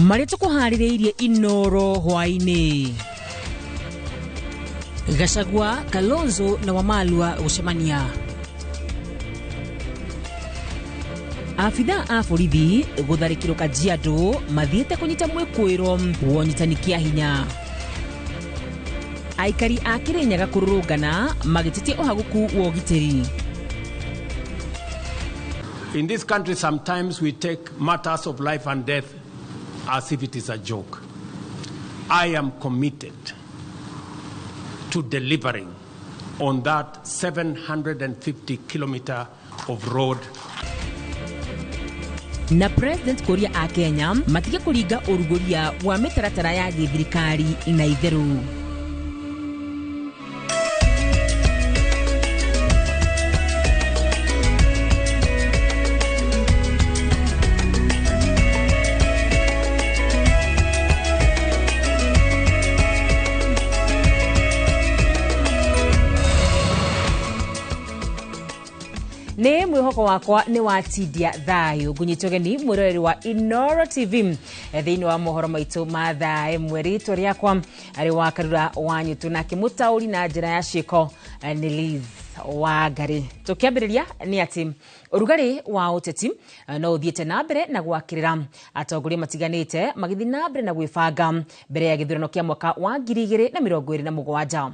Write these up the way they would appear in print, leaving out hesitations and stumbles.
Marĩa tũkũharĩrĩirie Inoro hwaĩ-inĩ. Gachagua, Kalonzo na Wamalwa gũcemania. Abithaa a borithi gũtharĩkĩrwo Kajiado mathiĩte kũnyita mwĩkũĩro wa ũnyitani kĩa hinya. Aikari a Kirinyaga kũrũrũngana magĩtetia ũhagũku wa ũgitĩri. In this country, sometimes we take matters of life and death as if it is a joke. I am committed to delivering on that 750 kilometer of road. Na President kũria a Kenya matige kũringa ũrugũria wa mĩtaratara ya gĩthirikari na itherũ. Nĩ mwĩhoko wakwa nĩ watindia thayũ ngũnyitwo geni mwĩroreri wa Inoro TV thĩinĩ wa mohoro maitũ ma thaa ĩmwe. Rĩtwa rĩakwa arĩ wa Karura wa Nyutu, nake mũtaũri na njĩra ya ciĩko nĩ Liz Wangari. Tũkĩambĩrĩria nĩ atĩ ũrugarĩ wa ũteti no ũthiĩte na mbere na gwakĩrĩra atongoria matiganĩte magĩthiĩ na mbere na gwĩbanga mbere ya gĩthurano kĩa mwaka wa 2027.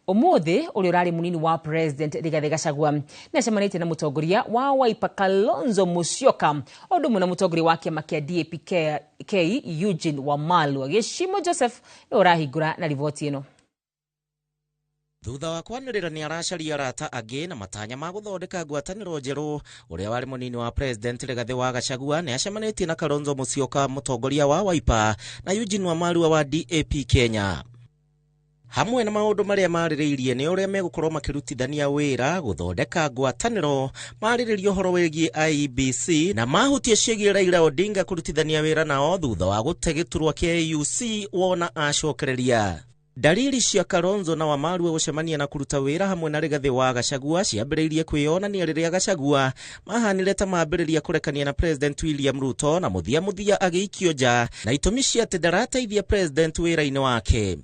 Ũmũthĩ ũrĩa ũrarĩ mũnini wa President Rigathĩ Gachagua nĩacemanĩtie na mũtongoria wa Wiper Kalonzo Musyoka o ũndũ ũmwe na mũtongoria wa kĩama kĩa DAP-K Eugene Wamalwa. Gĩcimo Joseph nĩwe ũrahingũra na riboti ĩno. Thutha wa kwanĩrĩra nĩ aracaria arata angĩ na matanya ma gũthondeka ngwatanĩro njerũ, ũrĩa warĩ mũnini wa President Rigathĩ wa Gachagua nĩ acemanĩtie na Kalonzo Musyoka mũtongoria wa Wiper na Eugene Wamalwa wa DAP Kenya. Hamwe na maũndũ marĩa marĩrĩirie nĩ ũrĩa megũkorwo makĩrutithania wĩra gũthondeka ngwatanĩro, marĩrĩrie ũhoro wĩgiĩ IEBC na mahutie ciĩgiĩ Raila Odinga kũrutithania wĩra nao thutha wa gũte gĩturwa kĩa AUC wona acokereria. Dalili cia Kalonzo na Wamalwa gũcemania na kũruta wĩra hamwe na Rigathĩ wa Gachagua ciambĩrĩirie kwĩyonania rĩrĩa Gachagua mahanire ta mambĩrĩria kũrekania na President William Ruto na mũthia mũthia agĩikio nja na itũmi cia atĩ ndarateithia President wĩra-inĩ wake.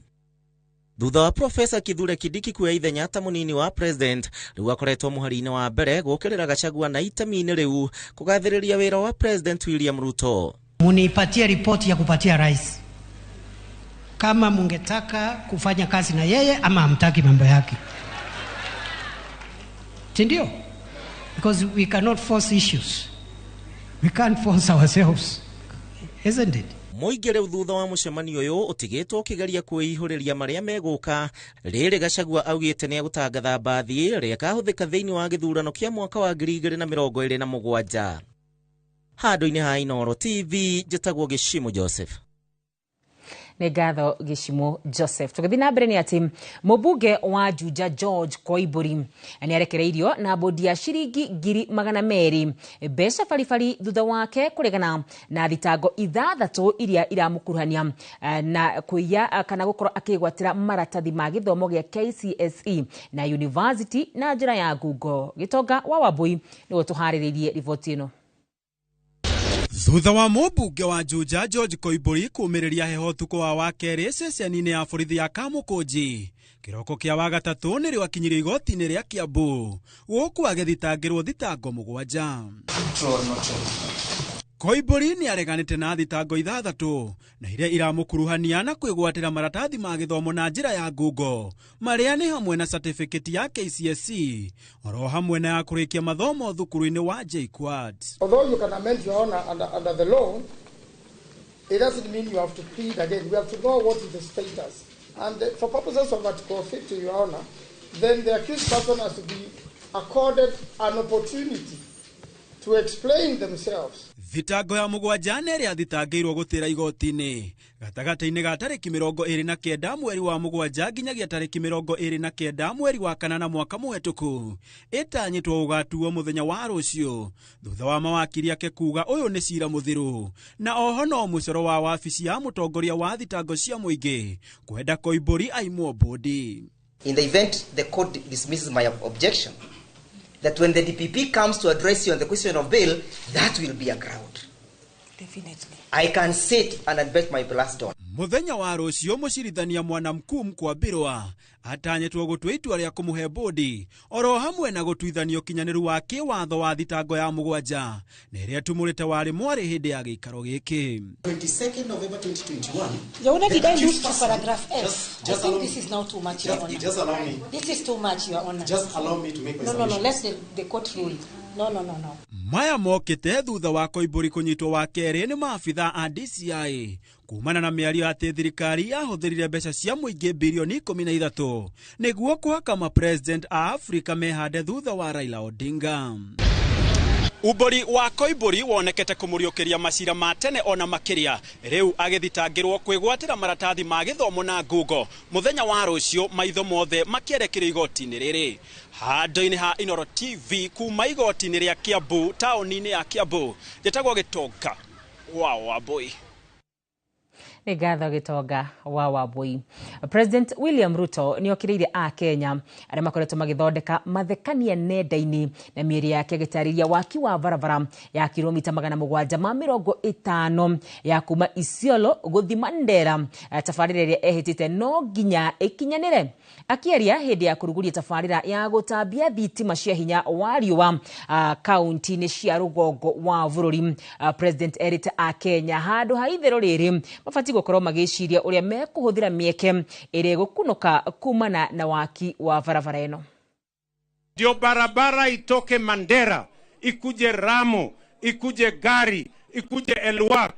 Thutha wa Profesa Kithure Kindiki kuoya ithenya ta mũnini wa President, rĩu akoretwo mũhari-inĩ wa mbere gũũkĩrĩra Gachagua na itemi-inĩ rĩu kũgathĩrĩria wĩra wa President William Ruto. Munipatie ripoti ya kupatia rais kama mungetaka kufanya kazi na yeye ama hamtaki mambo yake, si ndio? Because we cannot force issues, we can't force ourselves, isn't it? Mũingĩ rĩu thutha wa mũcemanio ũyũ ũtigĩtwo ũkĩgeria kwĩihũrĩria marĩa megũka. Rĩrĩ Gachagua augĩte nĩ egũtangatha mbathi ĩrĩa ĩkahũthĩka thĩinĩ wa gĩthurano kĩa mwaka wa 2027. Handũ-inĩ ha Inoro TV njĩtagwo Gĩcimo Joseph. Nĩ ngatho Gĩcimo Joseph. Tũgĩthiĩ na mbere nĩ atĩ mũmbunge wa Juja George Koimbũri nĩ arekereirio na bodi ya ciringi 200,000 mbeca baribari thutha wake kũregana na thitango 6 iria iramũkuruhania na kũiya kana gũkorwo akĩgwatĩra maratathi ma gĩthomo gĩa KCSE na university na njĩra ya ngungo. Gĩtonga wa Wambui nĩwe tũharĩrĩirie riboti ĩno. Thutha wa mũmbunge wa Juja George Koimbũri kũmĩrĩria heho ũtukũ wa wakerĩ ceceni-inĩ ya borithi ya Kamũkũnji kĩroko kĩa wagatatũ nĩrĩo akinyirio igoti-inĩ rĩa Kiambu gũkũ agĩthitangĩrwo thitango 7. Koimbũri nĩ areganĩte na thitango 6 na iria iramũkuruhania na kwĩgwatĩra maratathi ma gĩthomo na njĩra ya ngungo marĩa nĩ hamwe na certificate ya KCSE oro hamwe na ya kũrĩkia mathomo thukuru-inĩ wa JKUAT. Although you can amend your honor under the law, it doesn't mean you have to plead again. We have to know what is the status. And for purposes of Article 50, Your Honor, then the accused person has to be accorded an opportunity to explain themselves. Thitango ya 7 nĩ ĩrĩa thitangĩirwo gũtĩra igoti-inĩ gatagatĩ-inĩ ga tarĩki 29 mweri wa 7 nginyagia tarĩki 29 mweri wa 8 mwaka mũhetũku ĩtanyĩtwo gũgatuo mũthenya wa rũciũ thutha wa mawakiri ake kuga ũyũ nĩ cira mũthiru na oho no mũcoro wa wabici ya mũtongoria wa thitango cia mũingĩ kwenda Koimbũri aimwo bodi. In the event the court dismisses my objection, that when the DPP comes to address you on the question of bail, that will be a ground. Definitely. I can sit and advise my last don. Muthenya wa rũciũ mũcirithania Mwanamkuu Mkwambirwa atanyĩtwo gũtua itua rĩa kũmũhe bũndi oro hamwe na gũtuithanio ũkinyanĩru wa kĩwatho wa thitango ya mũgwanja na ĩrĩa ĩtumũrĩte warĩ mwarĩ hĩndĩ ya gĩikaro gĩkĩ. 22nd November 2021. Your Honor, did the I lose accused to person- paragraph F? Just I think allow this me- is now too much, Your Honor. Just allow me. This is too much, Your Honor. Just allow me to make my No, no, no. submission. Let the court rule. No, no, no, no. Maya mokĩte thutha wa Koimbũri kũnyitwo wa kerĩ nĩ maabitha a DCI kumana na mĩario atĩ thirikari yahũthĩrire mbeca cia mũingĩ birioni 13 nĩguo kũhaka mapresident a Afrika mehande thutha wa Raila Odinga. Umbũri wa Koimbũri wonekete kũmũriũkĩria macira ma tene ona makĩria rĩu agĩthitangĩrwo kwĩgwatĩra maratathi ma gĩthomo na ngungo. Mũthenya wa rũciũ maitho mothe makĩerekerio igoti-inĩ rĩrĩ. Handũ-inĩ ha Inooro TV kuma igoti-inĩ rĩa Kiambu taũni-inĩ ya Kiambu, njĩtagwo Gĩtonga wa Wambui. Nĩ ngatho Gĩtonga wa Wambui. President William Ruto nĩ okĩrĩire a Kenya arĩa makoretwo magĩthondeka mathekania nenda-inĩ na mĩario yake agĩtarĩria waki wa barabara ya kilomita 750 ya kuma Isiolo gũthiĩ Mandera, tabarĩra ĩrĩa ehĩtĩte no nginya ĩkinyanĩre. Akĩaria hĩndĩ ya kũrugũria tabarĩra ya gũtambia thitima cia hinya wa riũa kaunti-inĩ cia rũgongo wa bũrũri, President erĩte a Kenya handũ ha itherũ rĩrĩ mabatiĩ gũkorwo magĩciria ũrĩa mekũhũthĩra mĩeke ĩrĩa ĩgũkunũka kumana na waki wa barabara ĩno. Ndio barabara itoke Mandera ikuje Ramo ikuje Gari ikuje Elwak.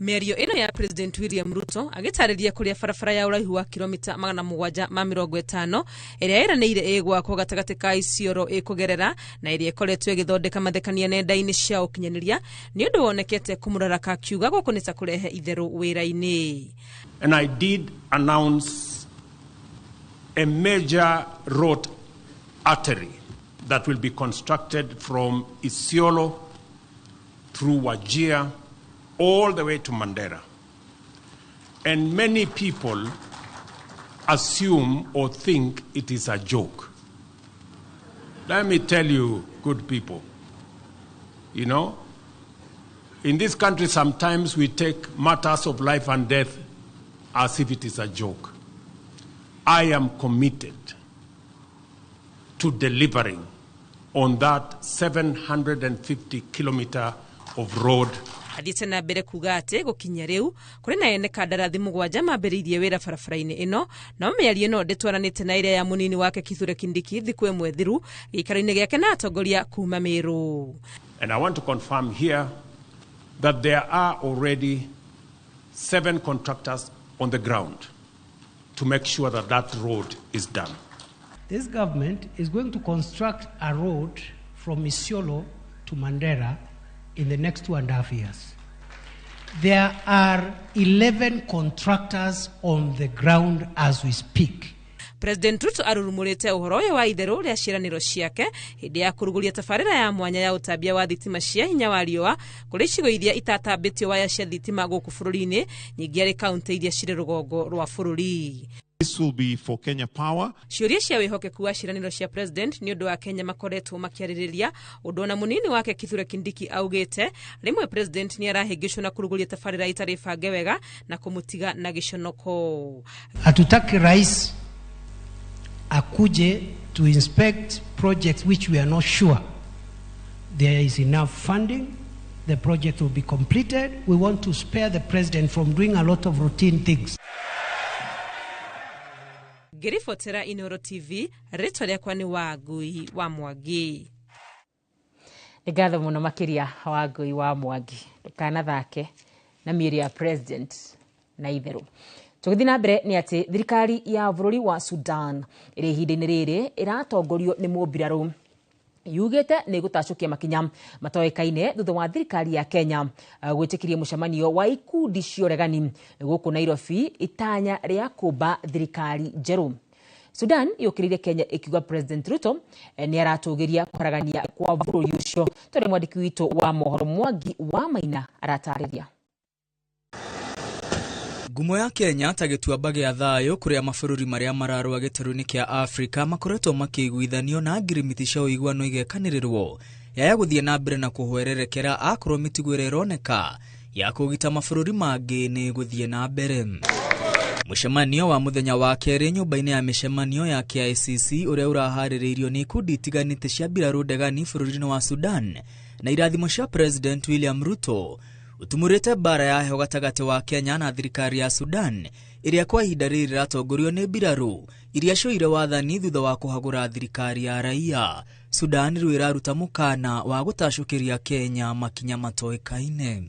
Mĩario ĩno ya President William Ruto agĩtarĩria kũrĩa barabara ya ũraihu wa kilomita 750 ĩrĩa ĩranĩire ĩgwakwo gatagatĩ ka Isiolo ĩkũgerera na ĩrĩa ĩkoretwo ĩgĩthondeka mathekania nenda-inĩ cia ũkinyanĩria nĩ ũndũ wonekete kũmũraraka akiuga gũkũ nĩ ta kũrehe itherũ wĩra-inĩ. And I did announce a major road artery that will be constructed from Isiolo through Wajir all the way to Mandera. And many people assume or think it is a joke. Let me tell you, good people, you know, in this country sometimes we take matters of life and death as if it is a joke. I am committed to delivering on that 750 kilometer of road. Athiĩte na mbere kuga atĩ gũkinya rĩu kũrĩ na ene kandarathi 7 mambĩrĩirie wĩra barabara-inĩ ĩno, no mĩario ĩno ndĩtwaranĩte na ĩrĩa ya mũnini wake Kithure Kindiki thikũ ĩmwe thiru gĩikaro-inĩ gĩake na atongoria kuma Meru. And I want to confirm here that there are already 7 contractors on the ground to make sure that that road is done. This government is going to construct a road from Isiolo to Mandera in the next 2.5 years. There are 11 contractors on the ground as we speak. President Ruto arurumurite ũhoro ũyũ wa itherũ rĩa ciĩranĩro ciake hĩndĩ ya kũrugũria tabarĩra ya mwanya ya ũtambia wa thitima cia hinya wa riũa kũrĩ icigo iria itatambĩtio waya cia thitima gũkũ bũrũri-inĩ, nyingĩ arĩ kaũntĩ iria cirĩ rũgongo rwa bũrũri. This will be for Kenya Power. Ciũria cia wĩhokeku wa ciĩranĩro cia president nĩ ũndũ wa Kenya makoretwo makĩarĩrĩria ũndũ ona mũnini wake Kithure Kindiki augĩte rĩmwe president nĩ arahĩngĩcwo na kũrugũria tabarĩra itarĩ bange wega na kũmũtiga na gĩconoko. Hatutaki rais akuje to inspect projects which we are not sure there is enough funding, the project will be completed. We want to spare the president from doing a lot of routine things. Ngĩribotera Inooro TV, rĩtwa rĩakwa nĩ Wangui wa Mwangi. Nĩ ngatho mũno makĩria Wangui wa Mwangi. Ndũkanathake na mĩĩrĩ ya president na itherũ. Tũgĩthiĩ na mbere nĩ atĩ thirikari ya bũrũri wa Sudan ĩrĩ ihinda-inĩ rĩrĩ ĩratongorio nĩ mũmbirarũ yugĩte nĩ gũtacũkia makinya matoĩkaine thutha wa thirikari ya Kenya gwĩtĩkĩria mũcemanio wa ikundi cia ũregani gũkũ Nairobi itanya rĩa kũmba thirikari njerũ. Sudan yũkĩrĩire Kenya ĩkiuga President Ruto nĩ aratũgĩria kũharagania kwa bũrũri ũcio. Tondũ mwandĩki witũ wa mohoro Mwangi wa Maina aratarĩria. Ngumo ya Kenya ta gĩtuamba gĩa thayũ kũrĩa mabũrũri marĩa mararũa gĩtarũ-inĩ kĩa Afrika makoretwo makĩiguithanio na ngirimiti cia ũiguano igekanĩrĩrwo Yaya gũthiĩ na mbere na kũhwererekera akorwo mĩtugo ĩrĩa ĩroneka ya kũgita mabũrũri mangĩ nĩ gũthiĩ na mbere. Mũcemanio wa mũthenya wa kerĩ nyũmba-inĩ ya mĩcemanio ya KICC ũrĩa ũraharĩrĩirio nĩ ikundi itiganĩte cia mbirarũ ndegani bũrũri-inĩ wa Sudan na irathimo cia President William Ruto ũtumũrĩte mbara ya heho gatagatĩ wa Kenya na thirikari ya Sudan ĩrĩa kwa ihinda rĩrĩ ĩratongorio nĩ mbirarũ iria cioire wathani thutha wa kũhagũra thirikari ya raia. Sudan rĩu ĩraruta mũkana wa gũtacũkĩria Kenya makinya matoĩkaine.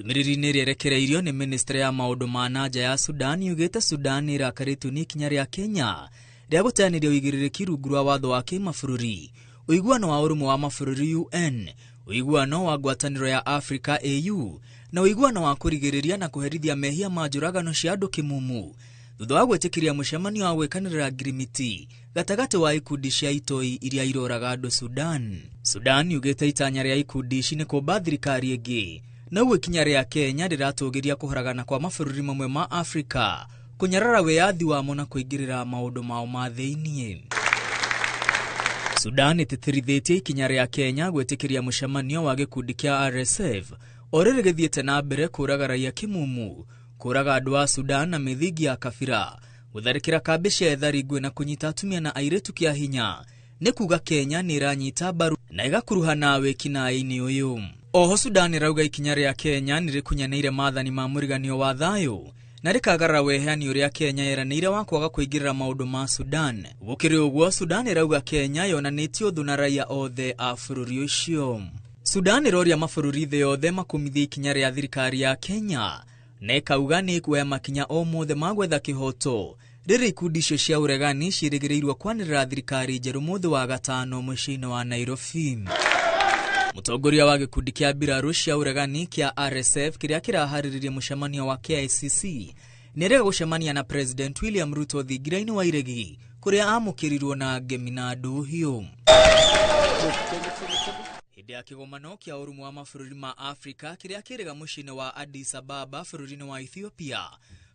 Ndũmĩrĩri-inĩ ĩrĩa ĩrekereirio nĩ ministry ya maũndũ ma na nja ya Sudan yugĩte Sudan ĩrakarĩtio nĩ ikinya rĩa Kenya rĩa gũteanĩria ũigĩrĩrĩki rungu rwa watho wa kĩmabũrũri, ũiguano wa ũrũmwe wa mabũrũri UN, ũiguano wa ngwatanĩro ya Africa AU na ũiguano wa kũrigĩrĩria na kũherithia mehia ma njũragano cia andũ kĩmumu thutha wa gwĩtĩkĩria mũcemanio wa gwĩkanĩrĩra ngirimiti gatagatĩ wa ikundi cia itoi iria iroraga andũ Sudan. Sudan yugĩte itanya rĩa ikundi ici nĩ kũmba thirikari ĩngĩ na ũguo ikinya rĩa Kenya rĩratũgĩria kũharagana kwa mabũrũri mamwe ma Afrika, kũnyarara wĩyathi wamo na kũingĩrĩra maũndũ mao ma thĩiniĩ. Sudan ĩtĩtĩrithĩtie ikinya rĩa Kenya gwĩtĩkĩria mũcemanio wa gĩkundi kĩa RSF o rĩrĩ gĩthiĩte na mbere kũraga raia kĩmumu, kũraga andũ a Sudan na mĩthingi ya kabira, gũtharĩkĩra kambĩ cia ethari ngũĩ na kũnyita atumia na airĩtu kĩa hinya. Nĩ kuga Kenya nĩ ĩranyita mbaru na ĩgakuruhana wĩkinaĩ-inĩ ũyũ. Oho Sudan ĩrauga ikinya rĩa Kenya nĩ rĩkunyanĩire maathani ma mũriganio wa thayũ na rĩkagarara weheani ũrĩa Kenya yeranĩire wa kwaga kũingĩrĩra maũndũ ma Sudan. Gũkĩrĩ ũguo, Sudan ĩrauga Kenya yonanĩtie ũthũ na raia othe a bũrũri ũcio. Sudan ĩroria mabũrũri thĩ yothe makũmithie ikinya rĩa thirikari ya Kenya na ĩkauga nĩ ĩkuoya makinya o mothe ma gwetha kĩhoto rĩrĩ ikundi icio cia ũregani ciĩrĩgĩrĩirwo kwanĩrĩra thirikari njerũ mũthĩ wa gatano mũciĩ-inĩ wa Nairobi. Mũtongoria wa gĩkundi kĩa mbirarũ cia ũregani kĩa RSF kĩrĩa kĩraharĩrĩria mũcemanio wa KICC nĩerĩga gũcemania na President William Ruto thingira-inĩ wa Iregi kũrĩa amũkĩrirwo na ngemi na ndũhiũ. Hĩndĩ ya kĩgomano kĩa ũrũmwe wa mabũrũri ma Afrika kĩrĩa kĩrĩga mũciĩ-inĩ wa Addis Ababa bũrũri-inĩ wa Ethiopia,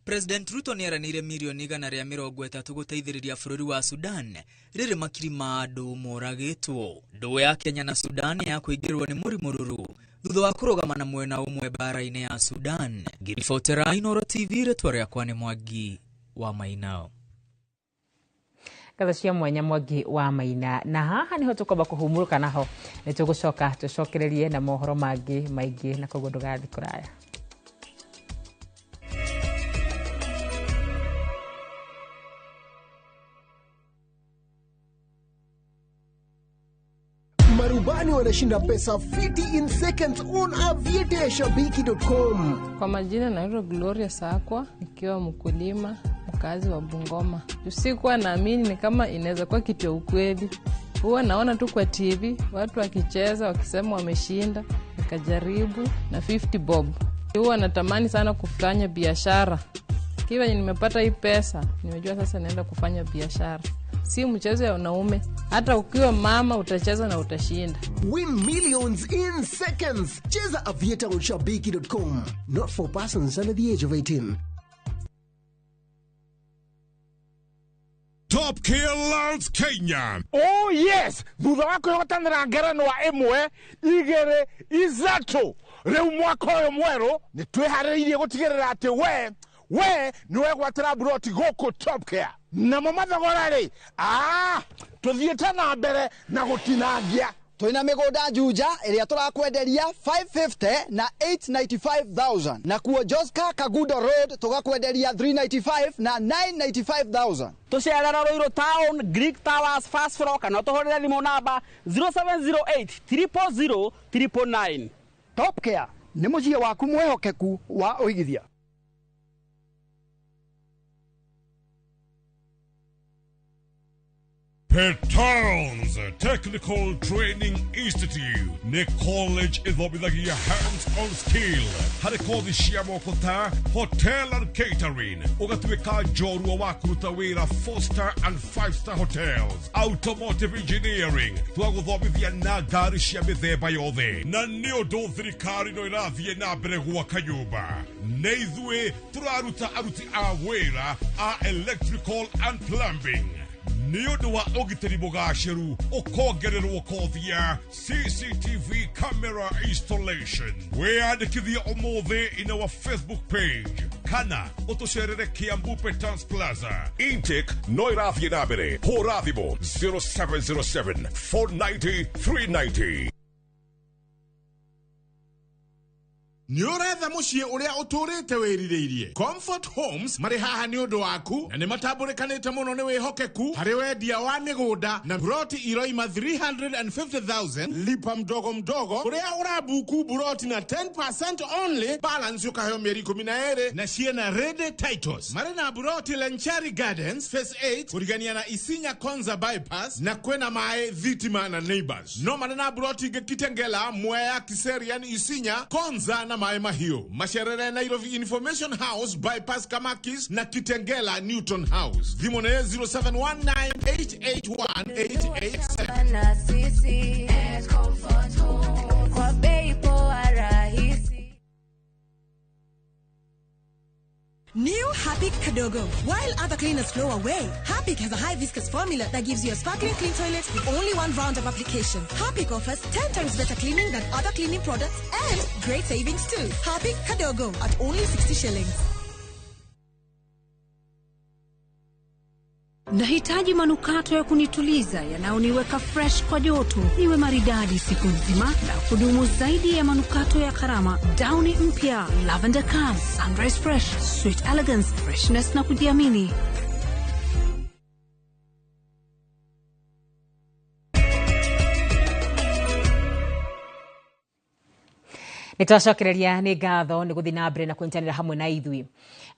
President Ruto nĩeranĩire mirioni 130 gũteithĩrĩria bũrũri wa Sudan rĩrĩ makiri ma andũ moragĩtwo. Ndũũ ya Kenya na Sudan ya kũingĩrĩrwo nĩ mũrimũ rũrũ thutha wa kũrũgama na mwena ũmwe mbara-inĩ ya Sudan. Ngiribotera Inooro TV, rĩtwa rĩakwa nĩ Mwangi wa Maina. Ngatho cia mwanya Mwangi wa Maina. Na haha niho tũkwamba kũhumũrũka naho nĩ tũgũcoka tũcokererie na mohoro mangĩ maingĩ na koguo ndũgathiĩ kũraya. Marubani wanashinda pesa fiti in seconds on aviateashabiki.com. Kwa majina naitwa Gloria Sakwa, nikiwa mkulima mkazi wa Bungoma. Sikuwa naamini ni kama inaweza kuwa kitu ya ukweli. Huwa naona tu kwa TV watu wakicheza wakisema wameshinda, nikajaribu na 50 bob. Huwa natamani sana kufanya biashara. Kiwa nimepata hii pesa, nimejua sasa naenda kufanya biashara. Si mchezo ya wanaume, hata ukiwa mama utacheza na utashinda. Win millions in seconds. Cheza Aviator on shabiki.com. Not for persons under the age of 18. Top Killers Kenya. Oh yes, thutha wa kwĩhotanĩra ngerenwa 1 2 3 rĩu mwaka ũyũ mwerũ nĩ twĩharĩrĩirie gũtigĩrĩra atĩ we nĩwe gwatĩra mburoti gũkũ Top Care. Namo mathogora rĩ, tũthiĩte na mbere na gũtinangia. Twina mĩgũnda Juja ĩrĩa tũrakwenderia 550 na 895,000 na kuo Joska Kagudo Road tũgakwenderia 395 na 995,000. Tũcerera Ruiru Town, Greek Towers, first floor, kana ũtũhũrĩre thimũ namba 0708 000 999. Top Care nĩ mũciĩ waku mwĩhokeku wa ũigithia. Petons Technical Training Institute nĩ college ĩthomithagia hands-on skill harĩ kothi cia moko ta hotel and catering, ũgatuĩka njorua wa kũruta wĩra 4-star and 5-star hotels, automotive engineering twagũthomithia na ngari cia mĩthemba yothe, na nĩ ũndũ thirikari no ĩrathiĩ na mbere gwaka nyũmba nĩ ithuĩ tũraruta aruti a wĩra a electrical and plumbing. Nĩ ũndũ wa ũgitĩri mũgacĩru ũkongererwo kothi ya CCTV camera installation. Wĩyandĩkithie ũmũthĩ in our Facebook page kana ũtũcerere Kiambu Petans Plaza. Intake no ĩrathiĩ na mbere. Hũra thimũ 0707 490 390. Nĩ ũretha mũciĩ ũrĩa ũtũrĩte wĩrirĩirie. Comfort Homes marĩ haha nĩ ũndũ waku na nĩ matambũrĩkanĩte mũno nĩ wĩhokeku harĩ wendia wa mĩgũnda na buroti iroima 350,000 lipa mdogo mdogo ũrĩa ũrabuku buroti na 10% only, balance ũkaheo mĩeri 12 na ciĩna ready titles. Marĩ na buroti Lenchari Gardens Phase 8 kũrigania na Isinya Konza bypass na kwĩna maĩ, thitima na neighbors. No marĩ na buroti ingĩ Kitengela, Mwea, Kiserian, Isinya, Konza na Maĩ Mahiũ. Macerere Nairobi Information House bypass Kamakis na Kitengela Newton House. Thimũ nĩ 0719881887. Na sisi Comfort Home kwa bei poa rahisi. New Harpic Kadogo. While other cleaners flow away, Harpic has a high viscous formula that gives you a sparkling clean toilet with only one round of application. Harpic offers 10 times better cleaning than other cleaning products and great savings too. Harpic Kadogo at only 60 shillings. Nahitaji manukato ya kunituliza yanayoniweka fresh kwa joto, niwe maridadi siku nzima na kudumu zaidi ya manukato ya gharama. Downy mpya Lavender Calm, Sunrise Fresh, Sweet Elegance, freshness na kujiamini. Nĩ twacokereria nĩ ngatho nĩ gũthiĩ na mbere na kũnyitanĩra hamwe na ithuĩ.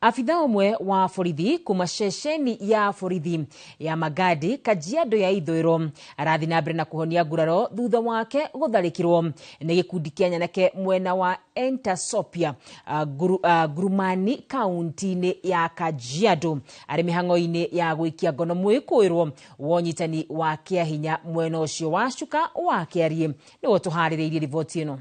Abitha ũmwe wa borithi kuma ceceni ya borithi ya Magadi, Kajiado ya Ithũĩro, arathiĩ na mbere na kũhonia nguraro thutha wake gũtharĩkĩrwo nĩ gĩkundi kĩa nyanake mwena wa Entasopia, Ngurumani kaunti-inĩ ya Kajiado, arĩ mĩhang'o-inĩ ya gũikia ngono mwĩkũĩrwo wa ũnyitani wa kĩahinya mwena ũcio wa Cuka wa Kĩariĩ. Nĩwe tũharĩrĩirie riboti ĩno.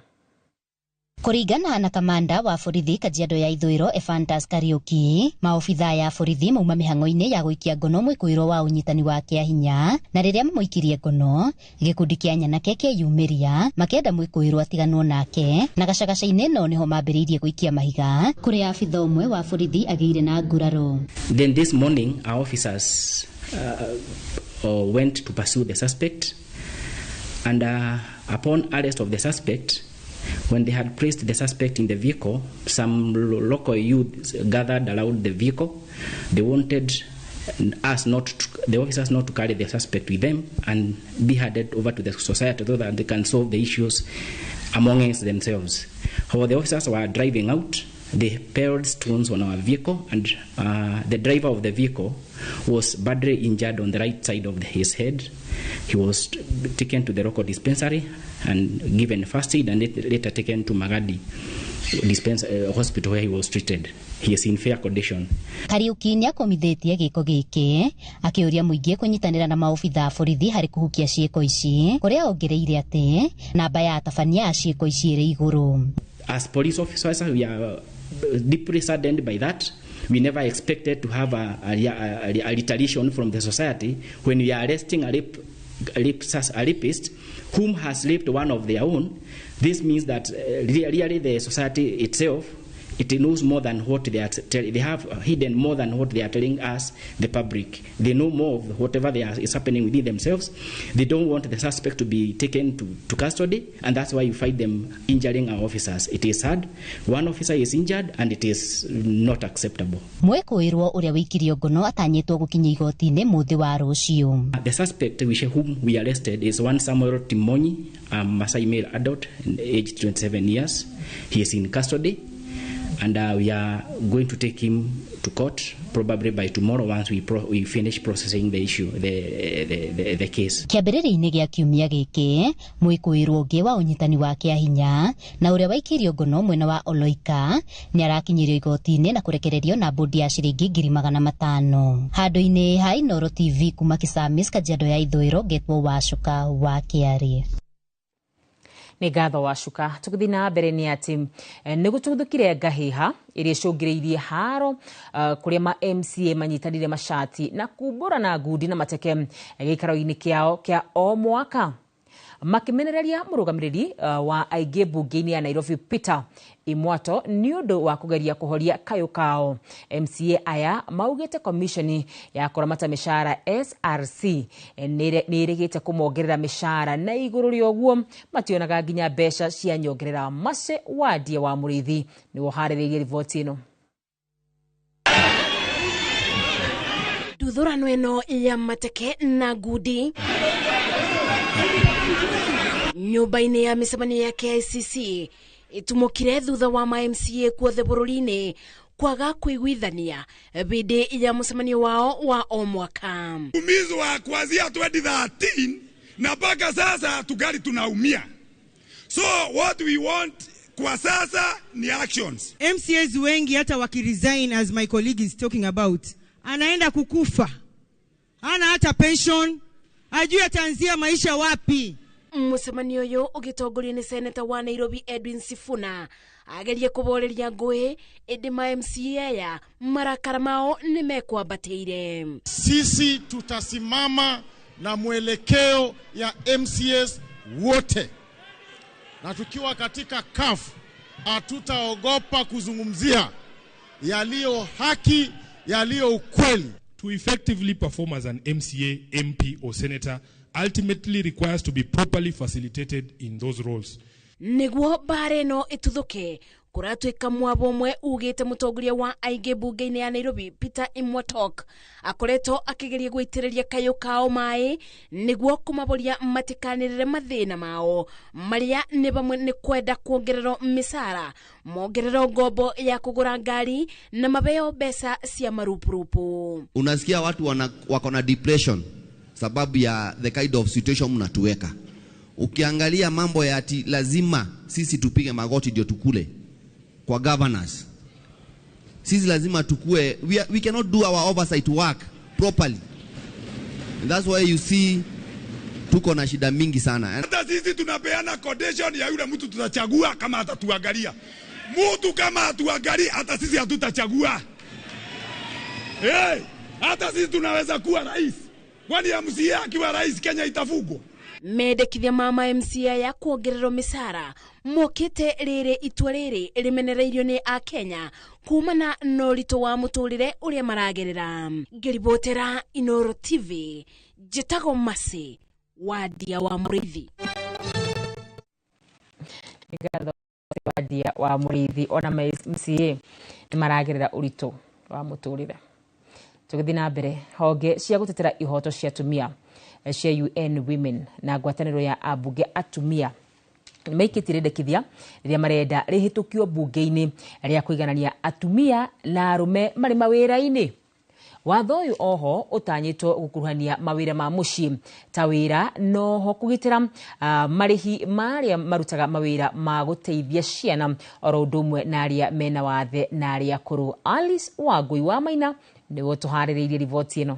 Kũringana na kamanda wa borithi Kajiado ya Ithũĩro Ephantus Kariuki, maobitha ya borithi mauma mĩhang'o-inĩ ya gũikia ngono mwĩkũĩrwo wa ũnyitani wa kĩahinya, na rĩrĩa mamũikirie ngono gĩkundi kĩa nyanake kĩeyumĩria makĩenda mwĩkũĩrwo atiganwo nake, na gacagaca-inĩ no nĩho mambĩrĩirie gũikia mahiga kũrĩa abitha ũmwe wa borithi agĩire na nguraro. Then this morning our officers went to pursue the suspect, and upon arrest of the suspect, when they had placed the suspect in the vehicle, some local youths gathered around the vehicle. They wanted us not to, the officers not to carry the suspect with them and be handed over to the society so that they can solve the issues amongst themselves. However, the officers were driving out. They pelted stones on our vehicle, and the driver of the vehicle was badly injured on the right side of his head. He was taken to the local dispensary and given first aid, and later taken to Magadi hospital where he was treated. He is in fair condition. Kariuki nĩakomithĩtie gĩko gĩkĩ akĩũria mũingĩ kũnyitanĩra na maobitha a borithi harĩ kũhukia ciĩko ici, kũrĩa ongereire atĩ namba ya atabania a ciĩko ici ĩrĩ igũrũ. As police officers, we are deeply saddened by that. We never expected to have a retaliation from the society when we are arresting a rapist whom has raped one of their own. This means that really the society itself, it knows more than what they are they have hidden more than what they are telling us, the public. They know more of whatever is happening within themselves. They don't want the suspect to be taken to custody, and that's why you find them injuring our officers. It is sad. One officer is injured, and it is not acceptable. Mwĩkũĩrwo ũrĩa wĩikirio ngono atanyĩtwo gũkinya igoti-inĩ mũthĩ wa rũciũ. The suspect whom we arrested is one Samuel Timonyi, a Masai male adult, aged 27 years. He is in custody, and we are going to take him to court probably by tomorrow once we finish processing the issue, the case. Kĩambĩrĩria-inĩ gĩa kiumia gĩkĩ, mwĩkũĩrwo ũngĩ wa ũnyitani wa kĩahinya na ũrĩa waikirio ngono mwena wa Oloika nĩarakinyirio igoti-inĩ na kũrekererio na bodi ya ciringi 500,000. Handũ-inĩ ha Inooro TV kuma Kisamis, Kajiado ya Ithũĩro, ngetwo Wacuka wa Kĩarĩ. Nĩ ngatho wa cuka. Tũgĩthiĩ na mbere nĩ atĩ nĩ gũtuthũkire ngahĩha ĩrĩa ĩcũngĩrĩirie haro kũrĩa ma MCA manyitanire macati na kumbũra na ngundi na mateke gĩikaro-inĩ kĩao kĩa o mwaka, makimenereria mũrũgamĩrĩri wa aingĩ mbunge-inĩ ya Nairobi Peter Imwato nĩ ũndũ wa kũgeria kũhoria kayũ kao. MCA aya maugĩte komishoni ya kũramata mĩcara SRC nĩ ĩrĩgĩte kũmongerera mĩcara, na igũrũ rĩa ũguo mationaga nginya mbeca cia nyongerera. Mace Wandie wa Mũrĩithi nĩwe ũharĩrĩirie riboti ĩno. Nduthũrano ĩno ya mateke na ngundi nyũmba-inĩ ya mĩcemanio ya KICC ĩtumũkire thutha wa ma MCA kuothe bũrũri-inĩ kwaga kũiguithania hĩndĩ ya mũcemanio wao wa o mwaka. Umizwa kuanzia 2013 na mpaka sasa tungali tunaumia. So what we want kwa sasa ni actions. MCAs wengi hata wakiresign, as my colleague is talking about, anaenda kukufa, hana hata pension, ajui ataanzia maisha wapi. Mũcemanio ũyũ ũgĩtongorio nĩ seneta wa Nairobi Edwin Sifuna agerie kũboreria ngũĩ, ĩndĩ ma MCA aya marakara mao nĩ mekwambatĩire. Sisi tutasimama na mwelekeo ya MCAs wote, na tukiwa katika CAF hatutaogopa kuzungumzia yaliyo haki, yaliyo ukweli. To effectively perform as an MCA, MP or senator ultimately requires to be properly facilitated in those roles. Nĩguo mbara ĩno ĩtuthũke, kũratuĩka mwabo ũmwe ugĩte mũtongoria wa aingĩ mbunge-inĩ ya Nairobi Peter Imwatok akoretwo akĩgeria gũitĩrĩria kayũ kao maĩ nĩguo kũmaboria matikanĩrĩre mathĩna mao marĩa nĩ bamwe nĩ kwenda kuongererwo mĩcara, mongererwo ngombo ya kũgũra ngari na mabeo mbeca cia marupurupu. Unasikia watu wako na depression sababu ya the kind of situation mnatuweka. Ukiangalia mambo ya ati lazima sisi tupige magoti ndio tukule kwa governors. Sisi lazima tukue, we cannot do our oversight work properly. And that's why you see tuko na shida mingi sana. Hata sisi tunapeana condition ya yule mtu tutachagua kama atatuangalia. Mtu kama atuangalia, hata sisi hatutachagua. Hey, hata sisi tunaweza kuwa rais. Kwani MCA akiwa rais Kenya itafugwa? Mendekithia ma MCA ya kuongererwo mĩcara mokĩte rĩrĩ itua rĩrĩ rĩmenereirio nĩ akenya kumana na ũritũ wa mũtũrĩre ũrĩa maragerera. Ngĩribotera Inoro TV, njĩtagwo Mercy Wandia wa Mũrĩithi. Ngatho Wandia wa Mũrĩithi. Ona MCA nĩ maragerera ũritũ wa mũtũrĩre. Tũgĩthiĩ na mbere, honge cia gũtetera ihoto cia atumia cia UN Women na ngwatanĩro ya ambunge atumia nĩmaikĩtie rĩendekithia rĩrĩa marenda rĩhĩtũkio mbunge-inĩ rĩa kũiganania atumia na arũme marĩ mawĩra-inĩ. Watho ũyũ oho ũtanyĩtwo gũkuruhania mawĩra ma mũciĩ ta wĩra noho kũgitĩra marĩhi ma arĩa marutaga mawĩra ma gũteithia ciana oro ũndũ ũmwe na arĩa mena wathe na arĩa akũrũ. Alice Wangui wa Maina nĩwe ũtũharĩrĩirie riboti ĩno.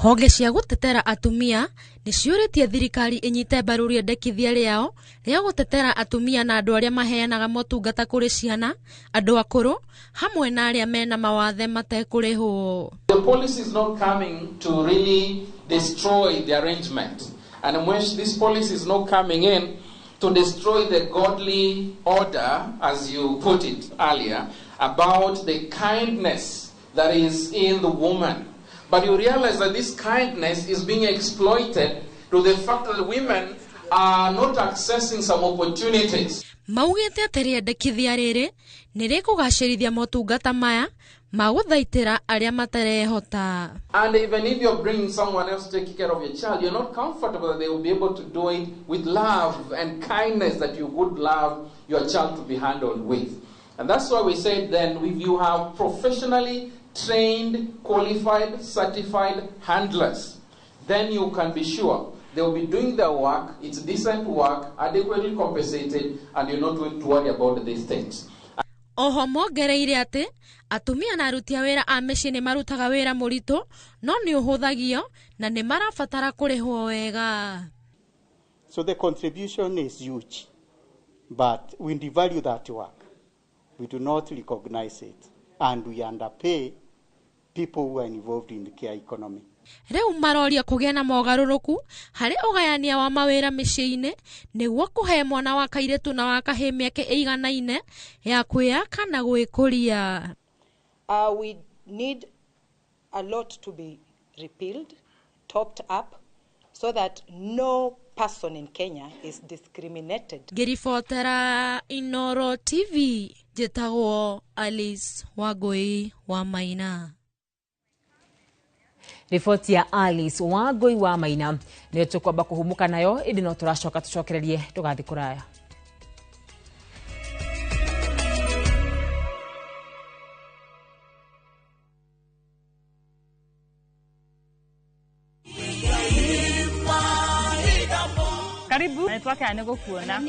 Honge cia gũtetera atumia nĩ ciũrĩtie thirikari ĩnyite mbaru rĩendekithia rĩao rĩa gũtetera atumia na andũ arĩa maheanaga motungata kũrĩ ciana, andũ akũrũ hamwe na arĩa mena mawathe matekũrĩhwo. The policy is not coming to really destroy the arrangement, and when this policy is not coming in to destroy the godly order, as you put it earlier, about the kindness that is in the woman. But you realize that this kindness is being exploited to the fact that women are not accessing some opportunities. Maugĩte atĩ rĩendekithia rĩrĩ nĩ rĩkũgacĩrithia motungata maya ma gũthaitĩra arĩa matarehota. And even if you're bringing someone else to take care of your child, you're not comfortable that they will be able to do it with love and kindness that you would love your child to be handled with. And that's why we said then, if you have professionally trained, qualified, certified handlers, then you can be sure they will be doing their work, it's decent work, adequately compensated, and you're not going to worry about these things. Oho mongereire atĩ atumia na aruti a wĩra a mĩciĩ nĩ marutaga wĩra mũritũ no nĩ ũhũthagio na nĩ marabatara kũrĩhwo wega. So the contribution is huge, but we devalue that work. We do not recognize it, and we underpay people who are involved in the care economy. Rĩu maroria kũgĩa na mogarũrũku harĩ ũgayania wa mawĩra mĩciĩ-inĩ nĩguo kũhe mwana wa kairĩtu na wa kahĩĩ mĩeke ĩiganaine ya kwĩyaka na gwĩkũria. We need a lot to be repealed, topped up, so that no person in Kenya is discriminated. Ngĩribotera Inoro TV, njĩtagwo Alice Wangũi wa Maina. Riboti ya Alice Wangũi wa Maina nĩyo tũkwamba kũhumũka nayo, ĩndĩ no tũracoka tũcokererie tũgathiĩ kũraya. Karibu. Nitwakena nĩ gũkuona.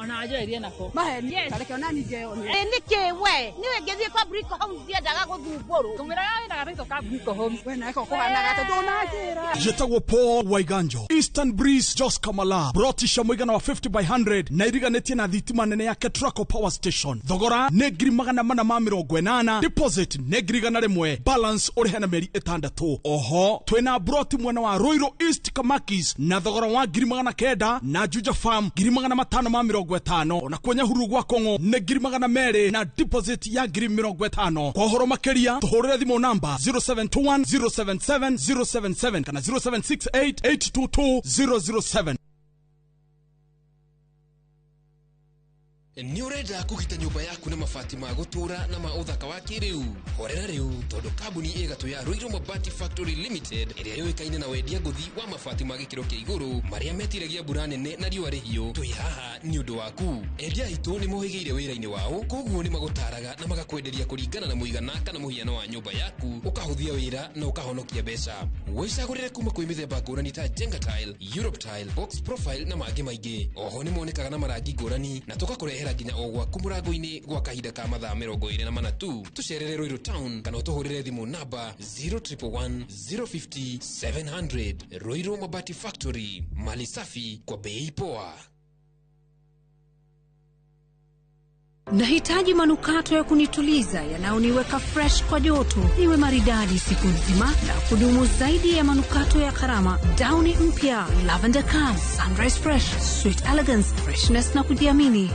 Ona wanjoerie nako. Maheni. Reke ona ni ngeonia. Nĩkĩ we? Niwe ngĩthiĩ kwa Brico Homes ndiendaga gũthumbũrwo. Tũmĩraga wĩra gathaitũ ka Brico Homes. We nako kũhanaga atĩ ndũnanjĩra. Njĩtagwo Paul Waiganjo. Eastern Breeze Jos Kamala. Brotisha mũigana wa 50 by 100 na iriganĩtie na thitima nene ya Ketraco Power Station. Thogora nĩ 480,000. Deposit nĩ 100,000. Balance ũrĩhe na mĩeri 6. Oho twĩna broti mwena wa Ruiru East Kamakis na thogora wa 900 na Juja Farm 550. Ona kwa Nyahururu gwa Kong'o nĩ 200,000 na deposit ya 50,000. Kwa ũhoro makĩria tũhũrĩre thimũ namba 0721 077 077 kana 0768 822 007. Nĩ ũrenda kũgita nyũmba yaku na mabati ma gũtũũra na ma ũthaka wa kĩrĩu? Horera rĩu tondũ kambuni ĩgatũ ya Ruiru Mabati Factory Limited ĩrĩa yũĩkaine na wendia ngũthi wa mabati ma gĩkĩro kĩa igũrũ marĩa metiragia mbura nene na riũa rĩhiũ, twĩ haha nĩ ũndũ waku. Endia aitũ nĩ mohĩgĩire wĩra-inĩ wao, koguo nĩ magũtaraga na magakwenderia kũringana na mũigana kana mũhiano wa nyũmba yaku, ũkahũthia wĩra na ũkahonokia mbeca. Wĩcagũrĩre kuma kwĩ mĩthemba ngũrani ta Jenga Tile, Europe Tile, Box Profile na mangĩ maingĩ. Oho nĩ monekaga na marangi ngũrani na tũgakũrehera nginya o gwaku mũrango-inĩ gwa kahinda ka mathaa 24 tu. Tũcerere Ruiru Town kana ũtũhũrĩre thimũ namba 0111 050 700. Ruiru Mabati Factory, mali safi kwa bei poa. Nahitaji manukato ya kunituliza yanayoniweka fresh kwa joto, niwe maridadi siku nzima na kudumu zaidi ya manukato ya gharama. Downy mpya Lavender Calm, Sunrise Fresh, Sweet Elegance, freshness na kujiamini.